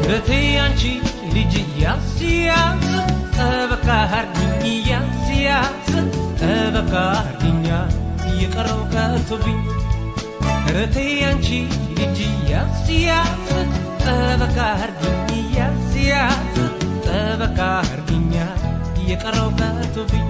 ረቴ አንቺ ልጅ ያዝ ያዝ ጠበቃ አርጊኝ ያዝ ያዝ ጠበቃ አርጊኛ እየቀረው ቀርቶብኝ ረቴ አንቺ ልጅ ያዝ ያዝ ጠበቃ አርጊኝ ያዝ ያዝ ጠበቃ አርጊኛ እየቀረው ቀርቶብኝ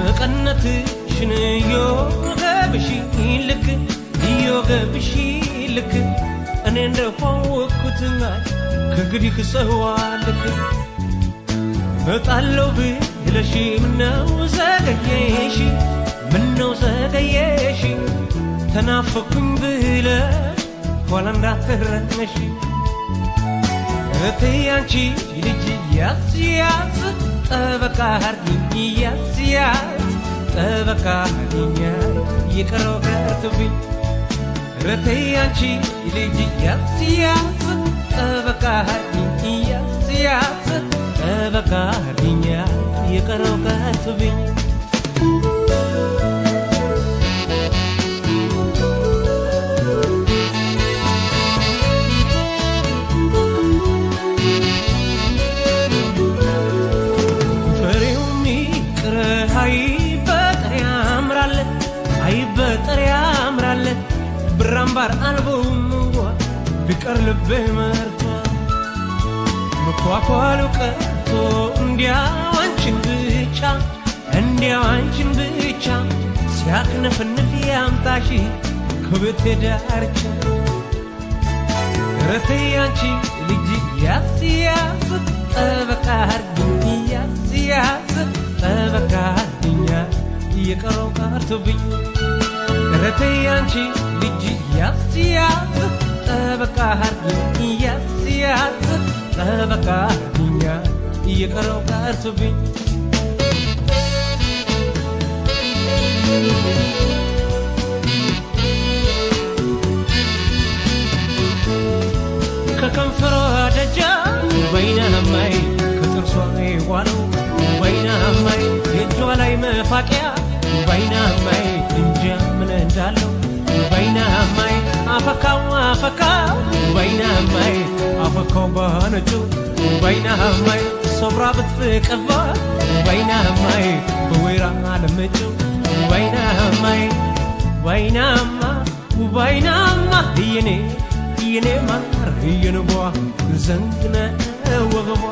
የመቀነትሽን እዮገብሽ ልክ እዮገብሽ ልክ እኔ እንደሆንኩት ከእንግዲህ ሰዋልክ እመጣለሁ ብለሽ ምነው ዘገየሽ ምነው ዘገየሽ ተናፈኩኝ ብለሽ ኋላ እንዳትረሽ እቴ አንቺ ልጅ ያዝ ያዝ ጠበቃ አርጊኝ ያዝ ያዝ ጠበቃ አርጊኝ የቀረው ቀርቶብኝ ረቴ አንቺ ልጅ ያዝ ያዝ ጠበቃ አርጊኝ ያዝ ያዝ ጠበቃ አርጊኝ የቀረው ቀርቶብኝ ፍሬውም ይቅር አይበጠር ያምራል አይበጠር ያምራል ብራምባር አልቦውም ቢቀር ልቤ መርቷል መኳኳሉ ቀርቶ እንዲያው አንቺን ብቻ እንዲያው አንቺን ብቻ ሲያክነፍንፍ ያምጣሽ ከቤቴ ዳርቻ ረቴ አንቺ ልጅ ያዝ ያዝ ጠበቃ አርጊኝ ያዝ ያዝ ጠበቃ አርጊኝ እየቀረው ቀርቶብኝ ረቴ አንቺ ልጅ ያዝ ያዝ ጠበቃ አርጊኝ ያዝ ያዝ ጠበቃ አርጊኝ እየቀረው ቀርቶብኝ ከከንፈሯ ደጃ ወይናማይ ከጥርሷ ዋለው ወይናማይ የእጇ ላይ መፋቂያ ወይናማይ እንጃ ምን እንዳለው ወይናማይ አፈካው አፈካው ወይናማይ አፈካው ባነጩ ወይናማይ ሶብራ ብትቀባ ወይናማይ በወይራ አለመጭው ወይናማይ ወይናማ ወይናማ የኔ የኔ ማር የንቧ ዘንግነ ወገቧ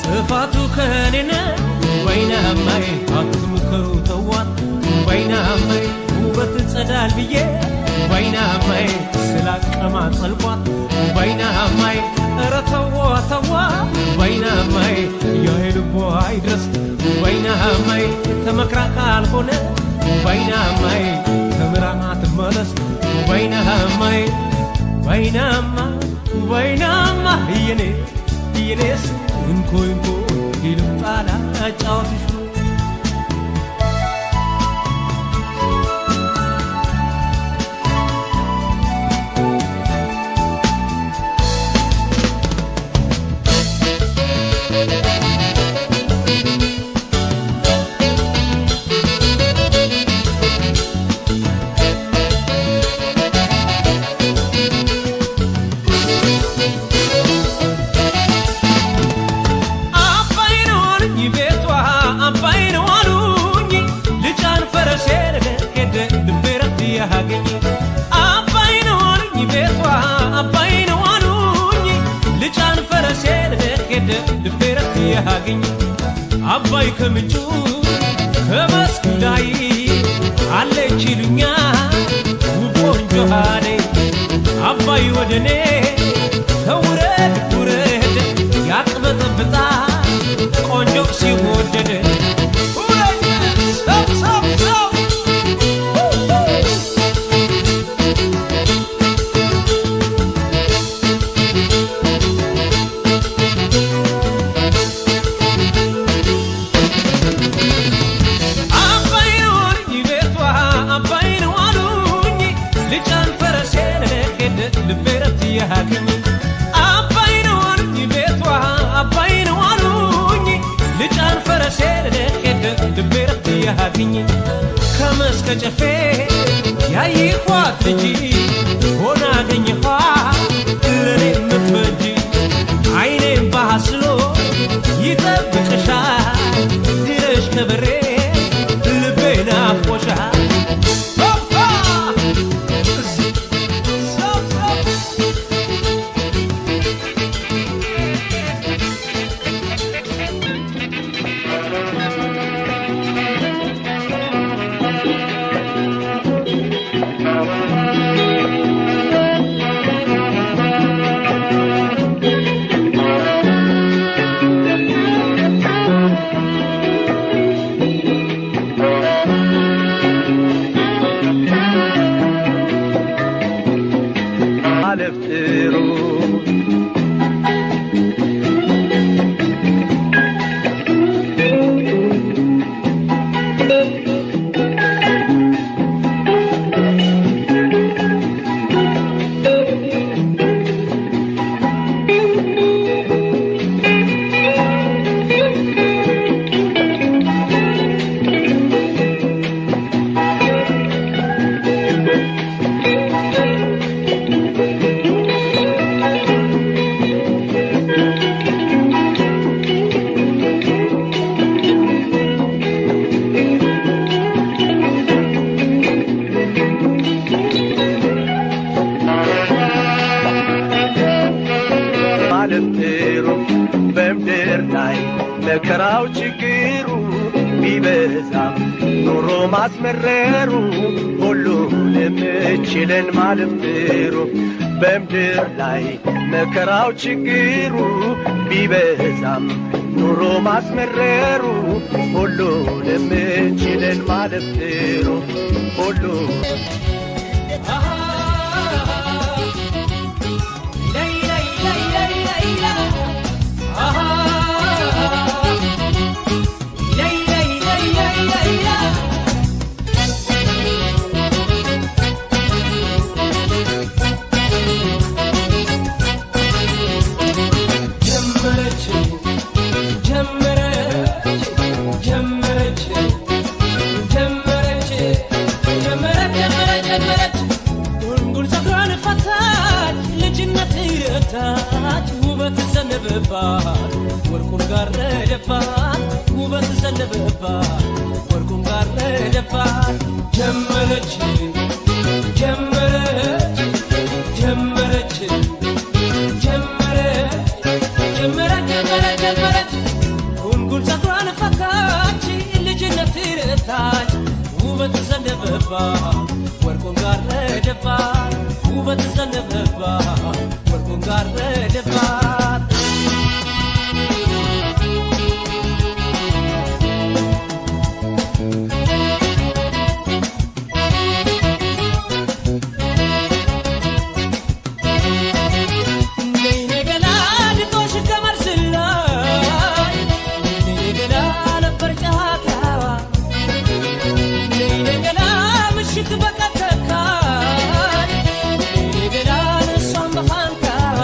ጥፋቱ ከኔ ነው ወይናማይ አትምከሩ ተዋት ወይናማይ ውበት ጸዳል ብዬ ወይናማይ ስላቀማ ጸልቋት ወይናማይ ኧረ ተዋ ተዋ ወይናማይ የልቧ አይድረስ ወይናማይ ተመክራ ካልሆነ ወይናማይ ተምራ ትመለስ ወይናማይ ወይናማ ወይናማ የኔ የኔስ እንኮይ እንኮይ ይልጣላ ጫወትሽ አባይ ከምንጩ ከመስኩ ላይ አለች ይሉኛል ውብ ቆንጆ አደይ አባይ ወደኔ ተውረድ ውረድ ያቅበጠብጣል ቆንጆ ሲወደድ ውረድ ሰብ ሰብ ሰብ በፈረሴ ልሄድ ልቤ ረፍት ያግኝ ከመስከ ጨፌ ያየኋት ልጅ ሆና አገኘኋት ለኔ የምትበጅ አይኔም ባህስሎ ይጠብቅሻል ድረሽ ከበሬ ልቤ ናፍቆሻል። ማለፍ ጥሩ ማለፍ ጥሩ በምድር ላይ መከራው ችግሩ ቢበዛም ኑሮ ማስመረሩ ሁሉንም ችለን ማለፍ ጥሩ በምድር ላይ መከራው ችግሩ ቢበዛም ኑሮ ማስመረሩ ሁሉንም ችለን ማለፍ ጥሩ ሁሉ ጀመረች ጀመረች ጀመረች ጀመረች ጀመረች ጀመረች ጀመረች ጉንጉን ፀጉሯን ፈታች ልጅነት ረታች ውበት ዘነበባት ወርቁን ጋረደባት ውበት ዘነበባት ወርቁን ጋረደባት ጀመረች ጀመረች ጀመረች ጀመረች ጀመረች ጀመረች ጀመረች ጉንጉን ፀጉሯን ፈታች ልጅነት ረታች ውበት ዘነበባት ወርቁን ጋረደባት ውበት ዘነበባት ወርቁን ጋረደባት። ነይኔ ገላ ድጦሽ ገመድ ዝላይ ነይኔ ገላ ነበር ጨዋታዋ ነይኔ ገላ ምሽት በቀተካል ነይኔ ገላ እሷን በፋንታዋ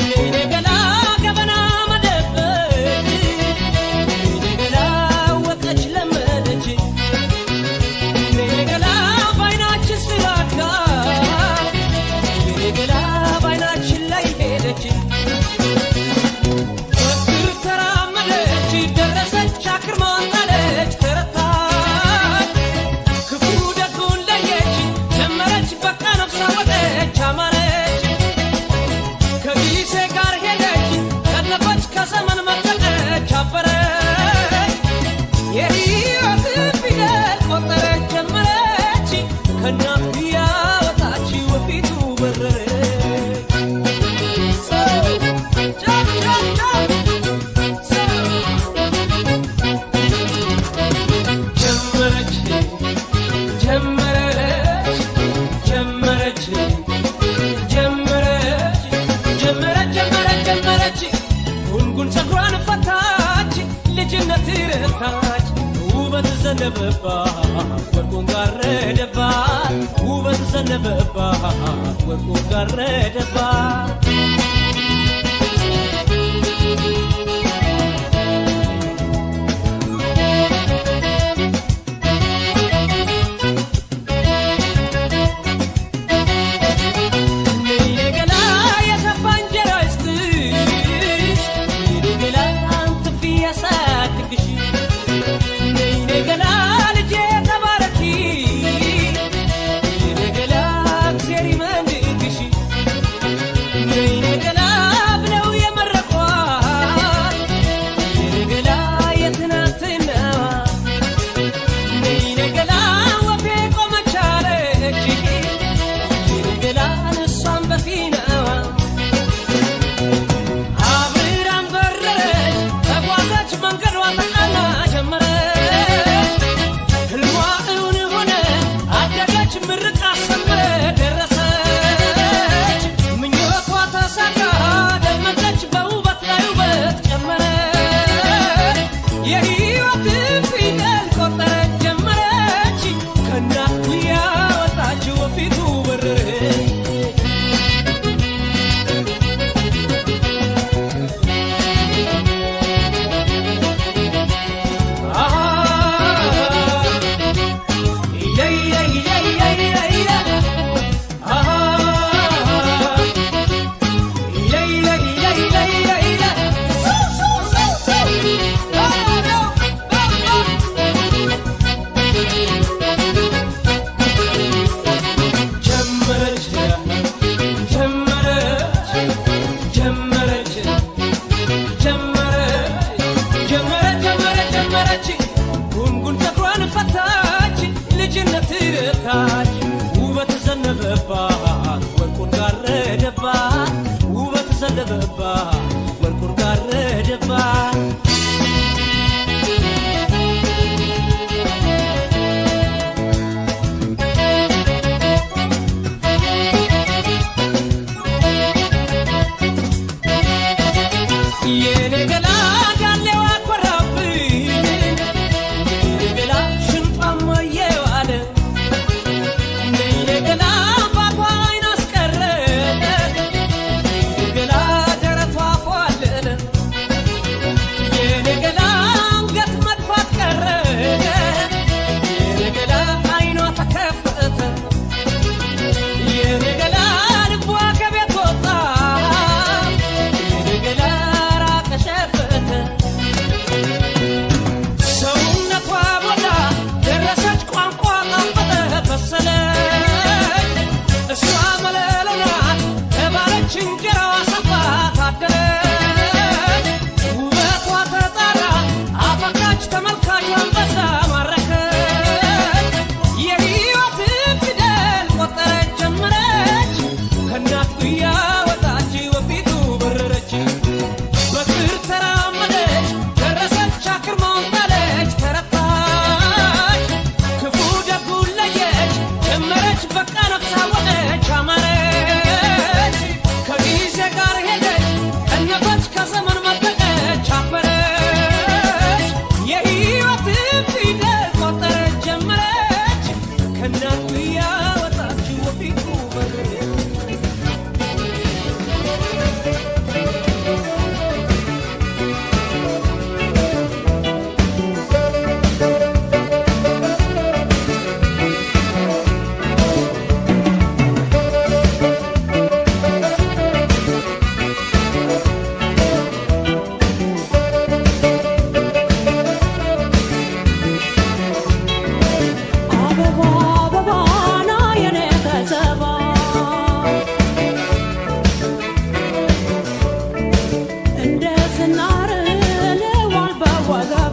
ነይኔ ገላ ገበና መደበቅ ነይኔ ገላ ወቀች ለመደች ነይኔ ገላ ባይናችን ስላካ ነይኔ ገላ ባይናችን ላይ ሄደች በትር ተራመደች ደረሰች አክርማ ጣለች ተረታች ክፉ ደጉን ለየች ጀመረች በቃ ነፍሳ ወጠች አማረች ከጊዜ ጋር ሄደች ቀለፈች ከዘመን መጠቀች አበረች የሕይወትን ፊደል ቆጠረች ጀመረች ከእናት ጉያ ወጣች ወፊቱ በረረች። ጫፍ ጫፍ ጫፍ ጀመረች ጀመረች ጀመረች ጀመረች ጀመረች ጀመረች ጀመረች ጉንጉን ፀጉሯን ፈታች ልጅነት ረታች ውበት ዘነበባት ወርቁን ጋረደባት ውበት ዘነበባት ወርቁን ጋረደባት።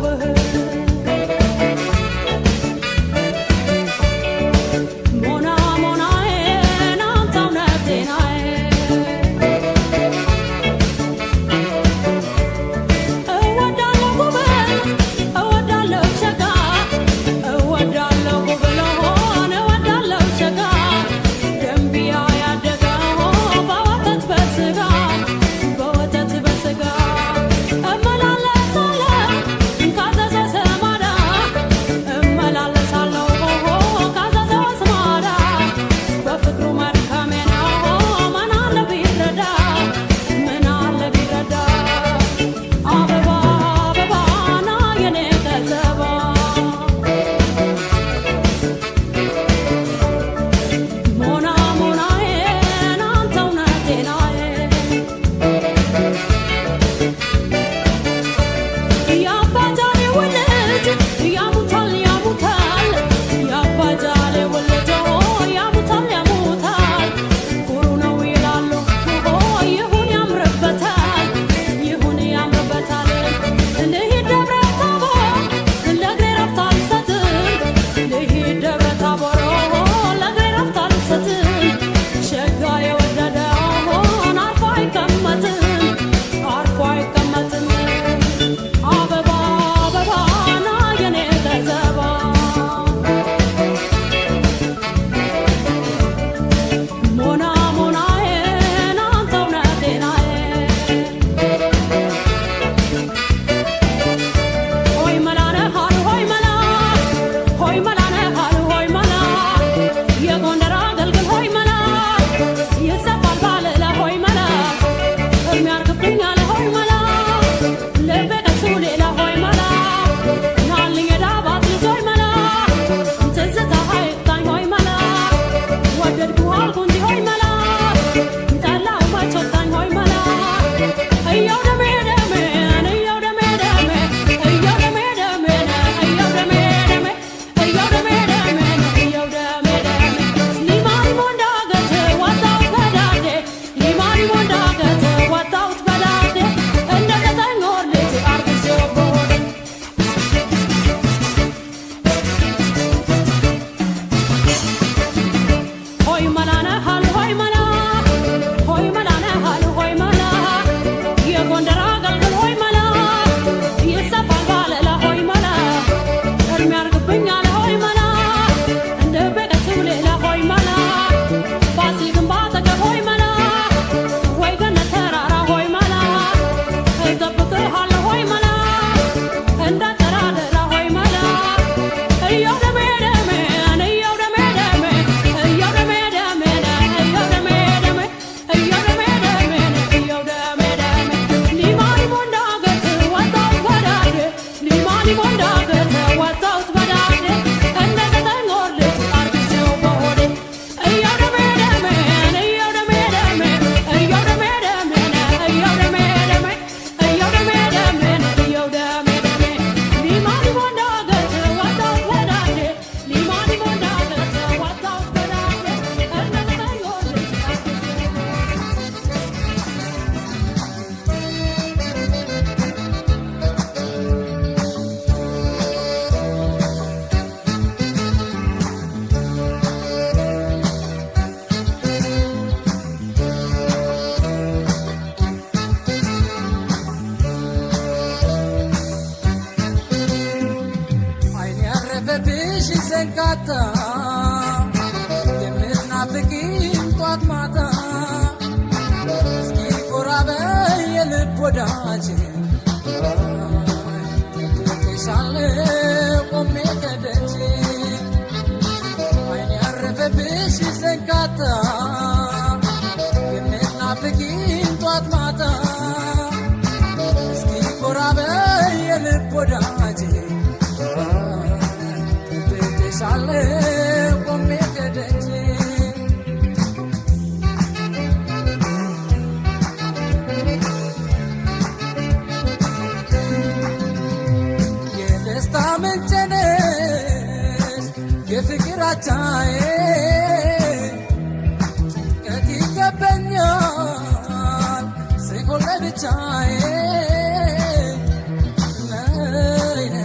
ካጠገብህ። ሞና ሞናዬ ናንተ እውነቴ ናዬ። እወዳለሁ ጉብል፣ እወዳለሁ ሸጋ፣ እወዳለሁ ጉብል ሆን እወዳለሁ ሸጋ፣ ደንቢያ ያደገ በወተት በስጋ፣ በወተት በስጋ። እመላለሳለሁ ካዘዞ ሰማዳ፣ እመላለሳለሁ ካዘዞ ሰማዳ፣ በፍቅሩ መድከሜ ነው ምን አለ ቢረዳ፣ ምን አለ ቢረዳ። አበባ አበባ ና የኔ ከዘባ። ሞና ሞናዬ ናንተ እውነቴ ናዬ። ያባጃሌ ወለድ ያሙታል ያሙታል፣ ያባጃሌ ወለድ ያሙታል ያሙታል፣ ኩሩ ነው ይላሉ ይሁን ያምርበታል፣ ይሁን ያምርበታል። ልሂድ ደብረ ታቦር ለእግሬ ረፍት አልሰጥም፣ ልሂድ ደብረ ታቦር ለእግሬ ረፍት አልሰጥም፣ ሸጋ የወደደ አርፎ አይቀመጥም፣ አርፎ አይቀመጥም። አበባ አበባ ና የኔ ገዘባ። ሞና ሞናዬ ናንተ እውነቴ ናዬ። ሆይ መላ ነህ አሉ ሆይ መላ፣ ሆይ መላ ነህ አሉ ሆይ መላ፣ የጎንደር አገልግል ሆይ መላ፣ ይዘፋል ባልላ ሆይ መላ፣ እርም ያርግብኛል ሆይ መላ፣ ልቤ ከሱ ሌላ ሆይ መላ፣ ናልኝ የዳባት ልጅ ሆይ መላ፣ ትዝታ አይቅጣኝ ሆይ መላ፣ ወደድኩህ አልኩ እንጂ ሆይ መላ፣ ጠላሁ መች ወጣኝ ሆይ መላ። እየው ደሜ ደሜን፣ እየው ደሜ ደሜ፣ እየው ደሜ ደሜን፣ እየው ደሜ ደሜ፣ እየው ደሜ ደሜን፣ እየው ደሜ ደሜ። ሊማሊሞ እንዳገት ወጣሁት በዳዴ፣ ሊማሊሞ እንዳገት ወጣሁት በዳዴ፣ እንደ ዘጠኝ ወር ልጅ አርግዤው በሆዴ። ሆይ መላ ነህ አሉ ሆይ መላ፣ ሆይ መላ ነህ አሉ ሆይ መላ፣ የጎንደር አገልግል ሆይ መላ፣ ይሰፋል ባለላ ሆይ መላ፣ እርም ያርግብኛል ሆይ መላ፣ እንደ በቀሱ ሌላ ሆይ መላ፣ ፋሲል ግንብ አጠገብ ሆይ መላ፣ ወይ ገነት ተራራ ሆይ መላ፣ እጠብቅሃለሁ ሆይ መላ፣ እንዳጠራደራ ሆይ መላ። እየው ደሜ ደሜን፣ እየው ደሜ ደሜ፣ እየው ደሜ ደሜን፣ እየው ደሜ ደሜ፣ እየው ደሜ ደሜን፣ እየው ደሜ ደሜ። ሊማሊሞ እንዳገት ወጣሁት በዳዴ፣ ሊማሊሞ እንዳገት ወጣሁት በዳዴ፣ እንደ ዘጠኝ ወር ልጅ አርግዤው በሆዴ። እየው ደሜ ደሜን፣ እየው ደሜ ደሜ፣ እየው ደሜ ደሜን፣ እየው ደሜ ደሜ፣ እየው ደሜ ደሜን፣ እየው ደሜ ደሜ። ሊማሊሞ እንዳገት ወጣሁት በዳዴ፣ ሊማሊሞ እንዳገት ወጣሁት በዳዴ፣ እንደ ዘጠኝ ወር ልጅ አርግዤው። አይን ያረፈብሽ ዘንጋታ፣ የምትናፍቂኝ ጧት ማታ፣ እስኪ ጎራ በይ የልብ ወዳጅ፣ ጠብቄሻለሁ ቆሜ ከደጅ። አይን ያረፈብሽ ዘንጋታ፣ የምትናፍቂኝ ጧት ማታ፣ እስኪ ጎራ በይ የልብ ወዳጅ፣ ጠብቄሻለሁ ቆሜ ከደጅ። የደስታ ምንጭ ነሽ የፍቅር አቻዬ፣ ጭንቀት ይከበኛል ስሆን ለብቻዬ። ነይ ነይ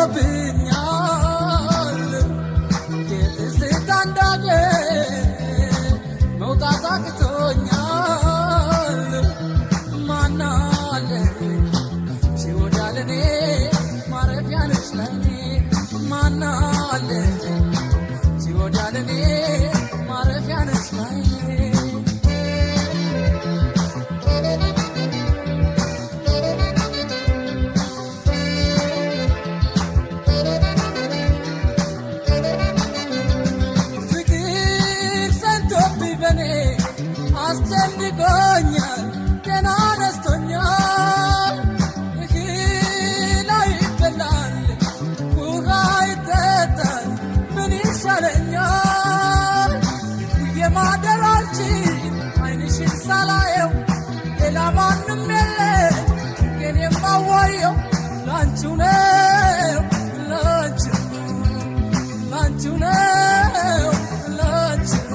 ሆኖብኛል የትዝታ እንዳገር መውጣት አቅቶኛል ማናለ ካንቺ ወዲያ ለኔ ማረፊያ ነሽ ለኔ ማናለ ካንቺ ወዲያ ለኔ ማረፊያ ነሽ ለኔ አስጨንቆኛል ገና ነስቶኛል እህል አይበላል ውሃ አይጠጣል ምን ይሻለኛል የማደር አልችል ዓይንሽን ሳላየው ሌላ ማንም የለም ግን የማዋየው ላንቺው ነው ላንቺው ላንቺው ነው ላንቺው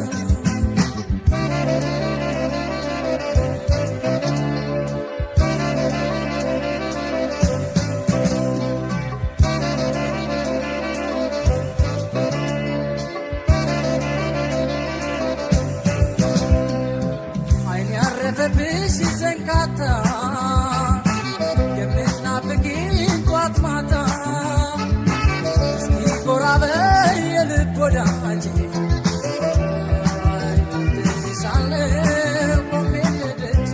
ያረፈብሽ ዘንካታ የምትናፍቂኝ ጧት ማታ እስኪ ጎራ በይ የልብ ወዳጄ ትንሻለሁ ቆሜ ከደጄ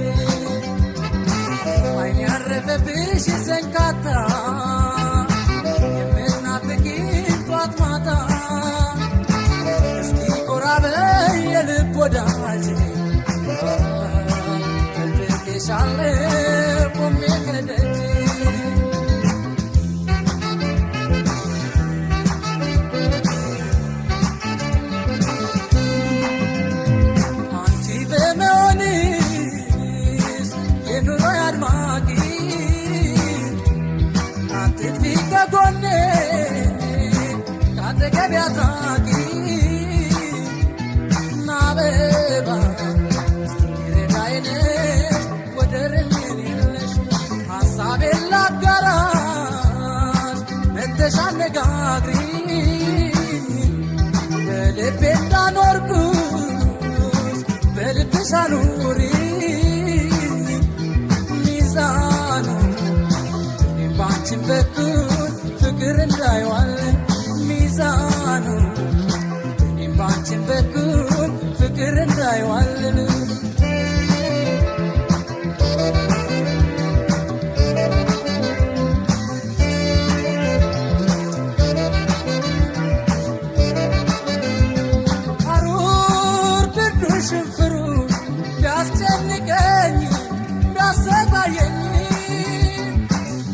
አይን ያረፈብሽ ዘንካታ የምትናፍቂኝ ጧት ማታ እስኪ ጎራ በይ የልብ ወዳጄ ሻለ ቆሜ ከደጅ አንቺ በመሆንሽ የኑሮ አድማቂ አትጥፊ ከጎኔ ካጠገቤ አትራቂ ናበባ ሐሳቤን ላጋራሽ መተሽ አነጋግሪኝ በልቤ እንዳኖርኩሽ በልብሽ አኑሪኝ ሚዛኑ እኔም ባንቺም በኩል ፍቅር እንዳይዋል ሚዛኑ እኔም ባንቺም በኩል ፍቅር እንዳይዋልን ሽንፍሩ ቢያስጨንቀኝ ቢያሰቃየኝ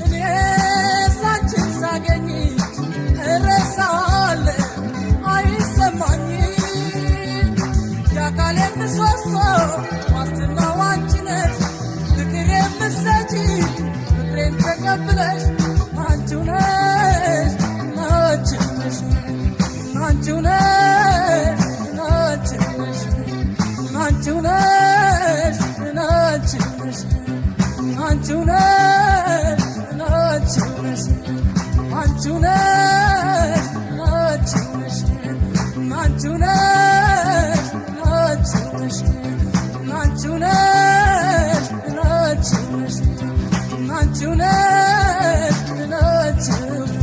እኔ ሳንቺን ሳገኝ እረሳዋለሁ አይሰማኝ የአካሌ ምሰሶ ዋስትናው አንቺ ነሽ ፍቅር የምትሰጪ ፍቅሬን ተቀብለሽ አንቺው ነሽ አንቺው ነሽ አንቺው ነሽ አንቺው ነሽ አንቺው ነሽ አንቺው ነሽ አንቺው ነሽ አንቺው ነሽ አንቺው ነሽ አንቺው ነሽ አንቺው ነሽ አንቺው ነሽ አንቺው ነሽ አንቺው ነሽ አንቺው ነሽ አንቺው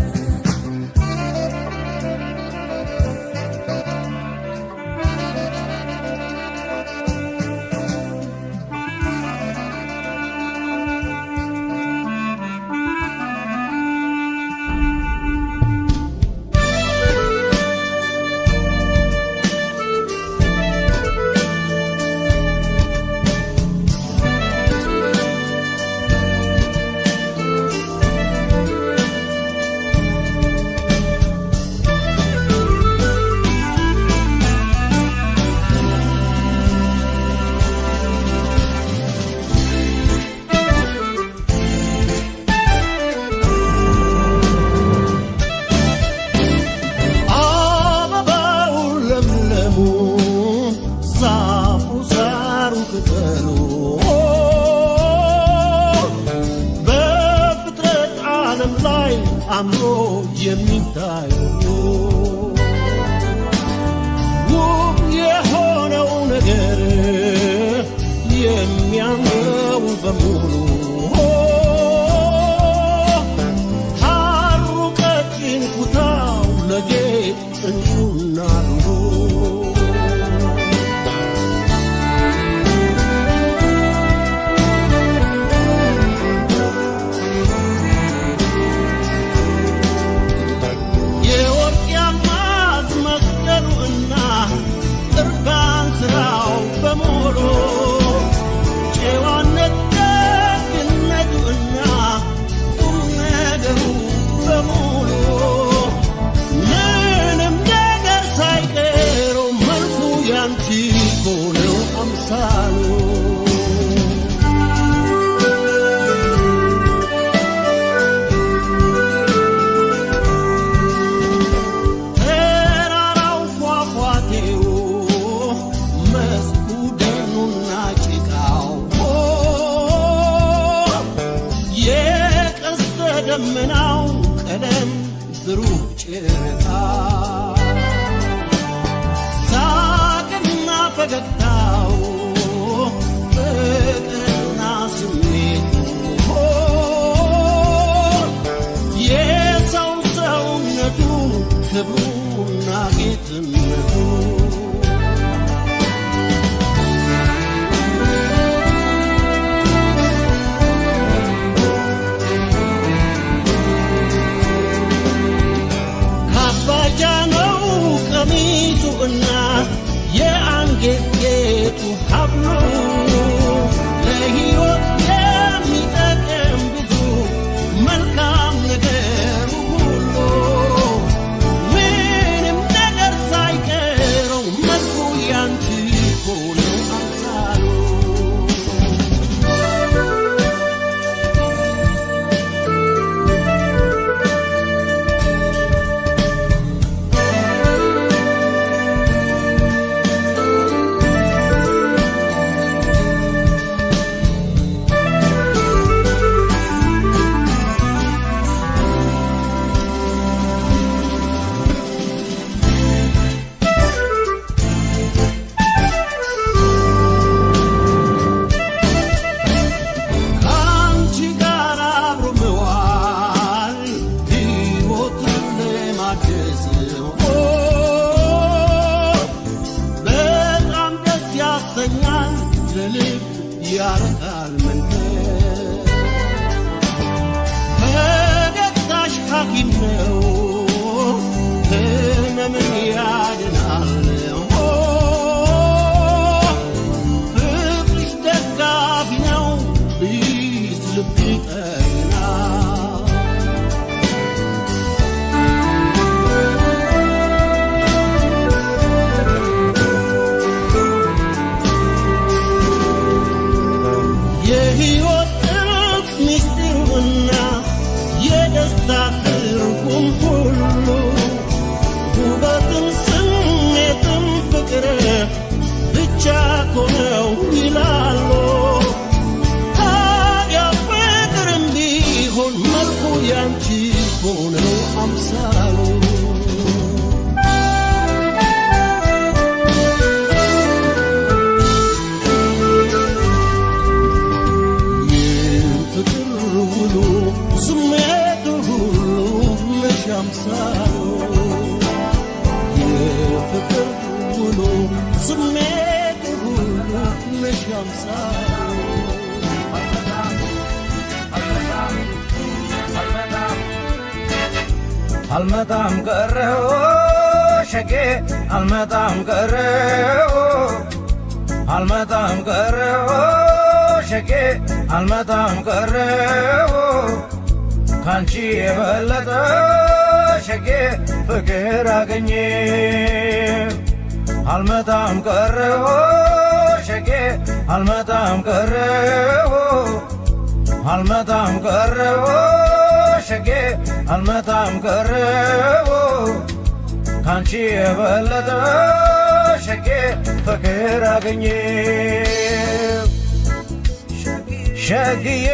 አምሮ የሚታየው ውብ የሆነው ነገር የሚያምረው በሙሉ ሐሩ ቀጭን ኩታው ለጌጥ እንቁና ሉሉ የወርቅ ያልማዝ መስቀሉና እርካን ስራው በሙሉ ጨዋነት ደግነቱና ቁም ነገሩ በሙሉ ምንም ነገር ሳይቀረው መልኩ ያንቺ ሆነው አምሳሉ። ተራራው ፏፏቴው መስኩ ደኑና ጭቃው የቀስተ ደመናው ቀለም ብሩህ ጨረቃ ሳቅና ፈገግታው ፍቅርና ስሜቱ የሰው ሰውነቱ ክብሩና ጌትነቱ ካባጃ ነው ቀሚሱና የአንገት ጌጡ ሐብሉ ለሕይወት የሚጠቅም ብዙ መልካም ነገሩ ሁሉ ምንም ነገር ሳይቀረው መልኩ ያንቺ ሆነው አምሳሉ። ከአንቺ ጋር አብሮ መዋል ሕይወትን ለማደስ በጣም ደስ ያሰኛል፣ ለልብ ያረካል መንፈስ። ፈገግታሽ ሐኪም ነው ህመምን ያድናል። ፍቅርሽ ደጋፊ ነው ቢስ ልብ ይጠግናል። የሕይወት ጥልቅ ምስጢሩና የደስታ ትርጉም ሁሉ ውበትም ስሜትም ፍቅር ብቻ ኮነው ይላሉ። ታዲያ ፍቅርም ቢሆን መልኩ ያንቺ ሆነው አምሳሉ። የፍቅር ውሉ ስሜቱ ሁሉ ነሽ አምሳሉ። የፍቅር ውሉ ስሜቱ ሁሉ ነሽ አምሳሉ። አልመጣም ቀረሁ ሸጌ አልመጣም ቀረሁ አልመጣም ቀረሁ ሸጌ አልመጣም ቀረሁ ካንቺ የበለጠ ሸጌ ፍቅር አገኘ አልመጣም ቀረሁ ሸጌ አልመጣም ቀረሁ አልመጣም ቀረሁ ሸጌ አልመጣም ቀረሁ ካንቺ የበለጠ ሸጌ ፍቅር አገኘ ሸግዬ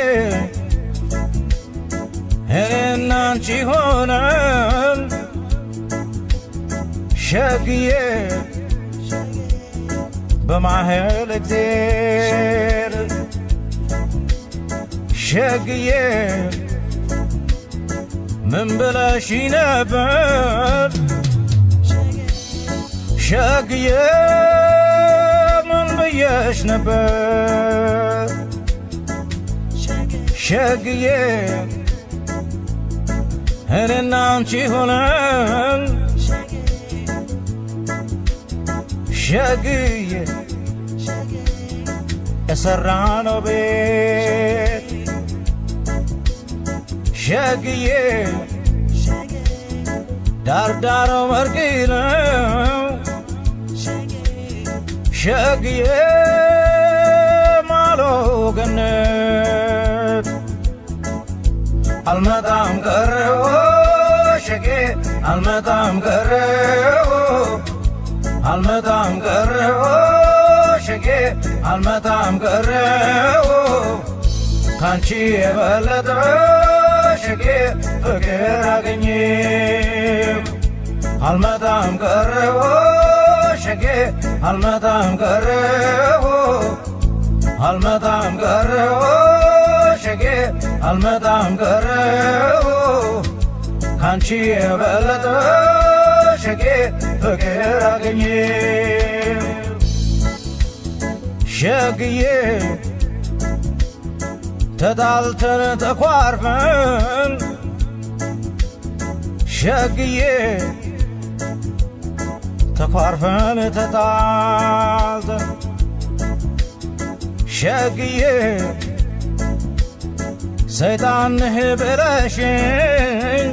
እኔና አንቺ ሆነን ሸግዬ በማህል እግዜር ሸግዬ ምን ብለሽ ነበር ሸግዬ ምን ብዬሽ ነበር ሸግዬ እኔና አንቺ ሆነን ሸግዬ የሰራነው ቤት ሸግዬ ዳርዳሮ መርቂ ነው ሸግዬ ማሎ ገነት አልመጣም ቀረሁ ሸጌ አልመጣም ቀረሁ አልመጣም ቀረሁ ሸጌ አልመጣም ቀረሁ ካንቺ የበለጠ ሸጌ ፍቅር አገኘሁ አልመጣም ቀረሁ ሸጌ አልመጣም ቀረሁ አልመጣም ቀረሁ ሸጌ አልመጣም ቀረሁ ካንቺ የበለጠ ሸጌ ፍቅር አገኘሁ ሸግዬ ተጣልተን ተኳርፈን ሸግዬ ተኳርፈን ተጣልተን ሸግዬ ሰይጣን ነህ ብለሽኝ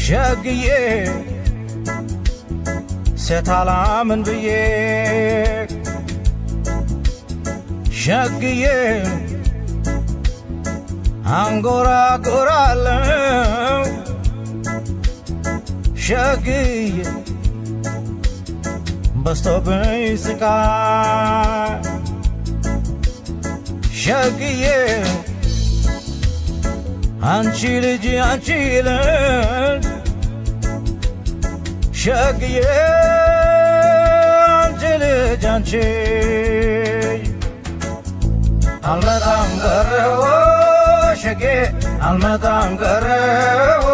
ሸግዬ ሴት አላምን ብዬ ሸግዬ አንጎራጉራለሁ ሸግዬ በዝቶብኝ ስቃይ ሸግዬ አንቺ ልጅ አንቺ ልጅ ሸግዬ አንቺ ልጅ አንቺ አልመጣም ቀረሁ ሸጌ አልመጣም ቀረሁ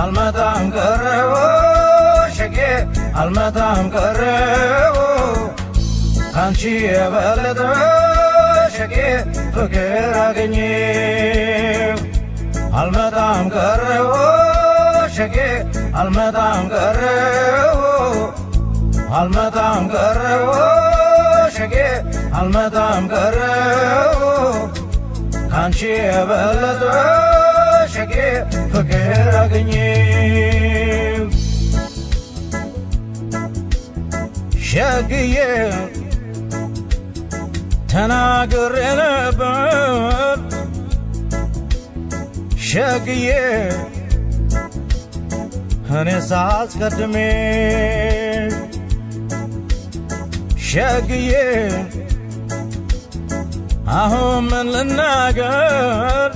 አልመጣም ቀረሁ ሸጌ አልመጣም ቀረሁ ካንቺ የበለጠ ሸጌ ፍቅር አገኘሁ አልመጣም ቀረሁ ሸጌ አልመጣም ቀረሁ አልመጣም ቀረሁ ሸጌ አልመጣም ቀረሁ ካንቺ የበለጠ ሸጌ ፍቅር አገኘሁ ሸግዬ ተናግሬ ነበር ሸግዬ እኔ ሳስቀድሜ ሸግዬ አሁን ምን ልናገር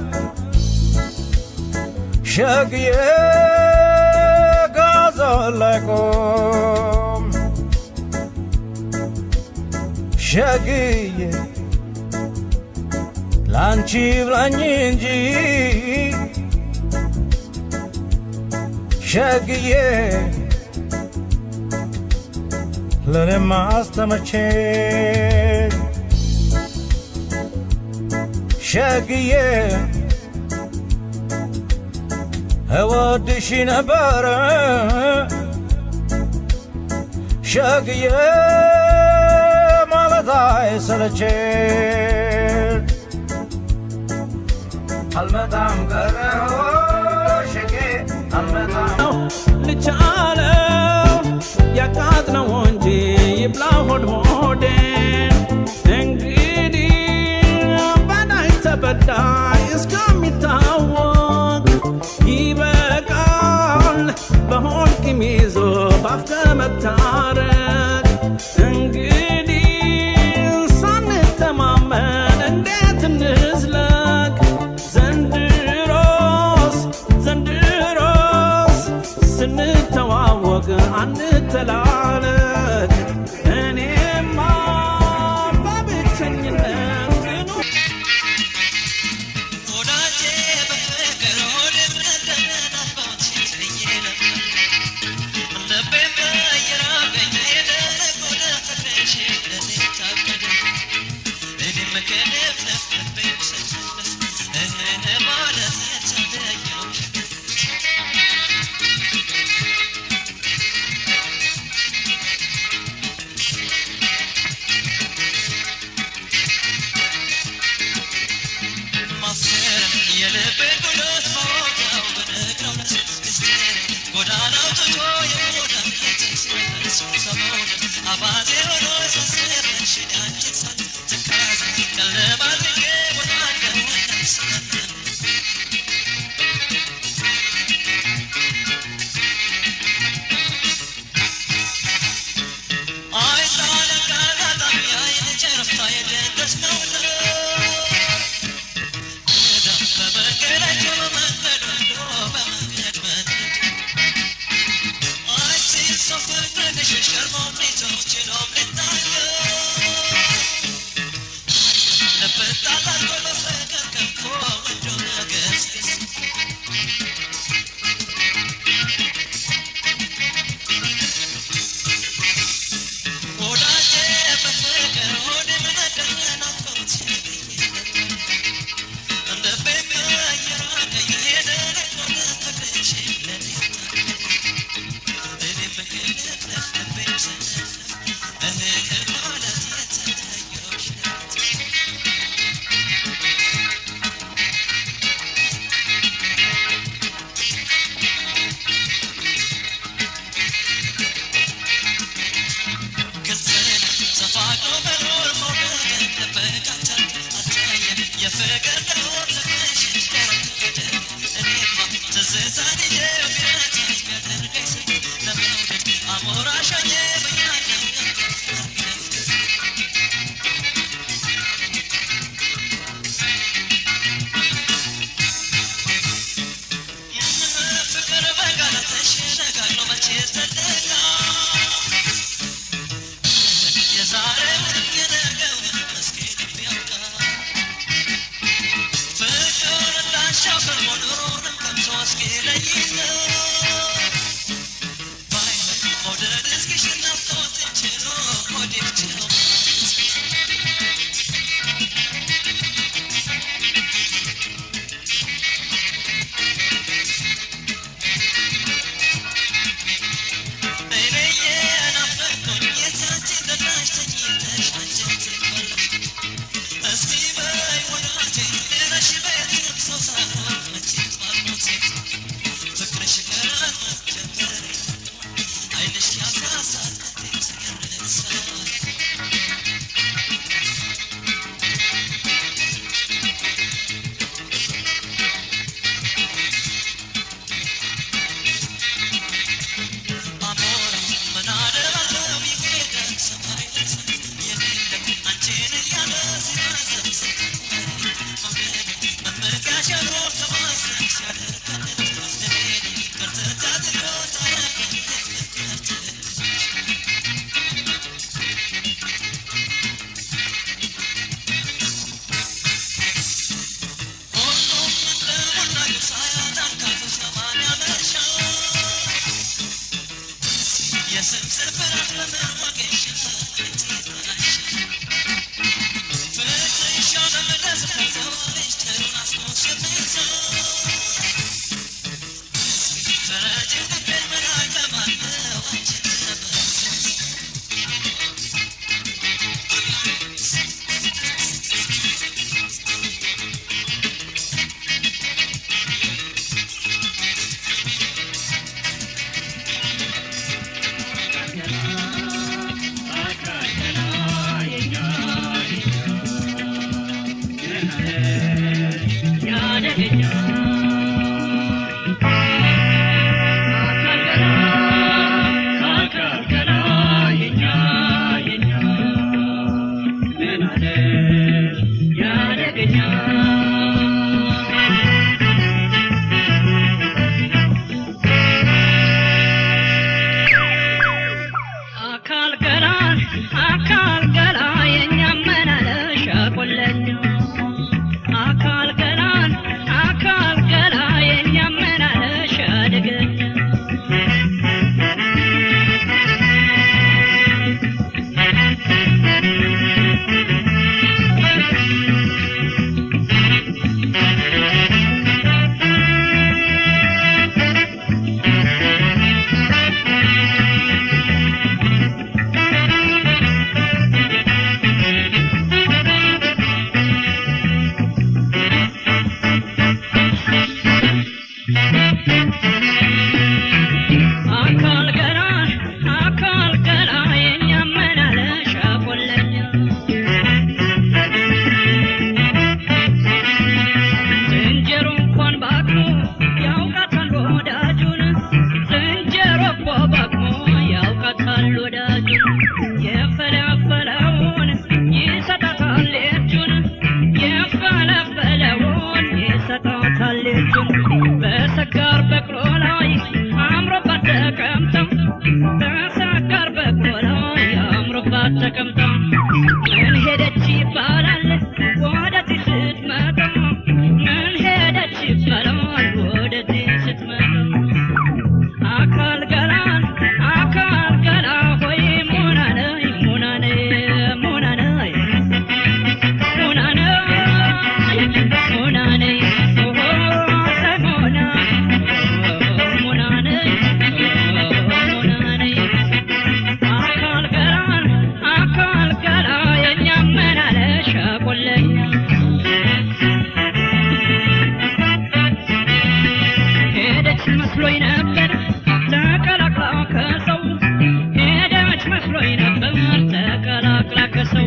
ሸግዬ ጋዛው ላይ ቆም ሸግዬ ላንቺ ብላኝ እንጂ ሸግዬ ለኔማ አስተመቼኝ ሸግዬ እወድሽ ነበረ ሸግዬ ማለት አይሰለቸኝ አልመጣም ቀረሁ ሸጌ አልመጣም ልቻለው ያቃጥነው እንጂ ይብላ ሆድ ሆዴን እንግዲህ በዳይ ተበዳይ እስከሚታወቅ ይበቃል በሆድ ቂም ይዞ ባፍ ከመታረቅ እንግዲህ ሳንተማመን እንዴት እንዝለቅ ዘንድ ከሰው።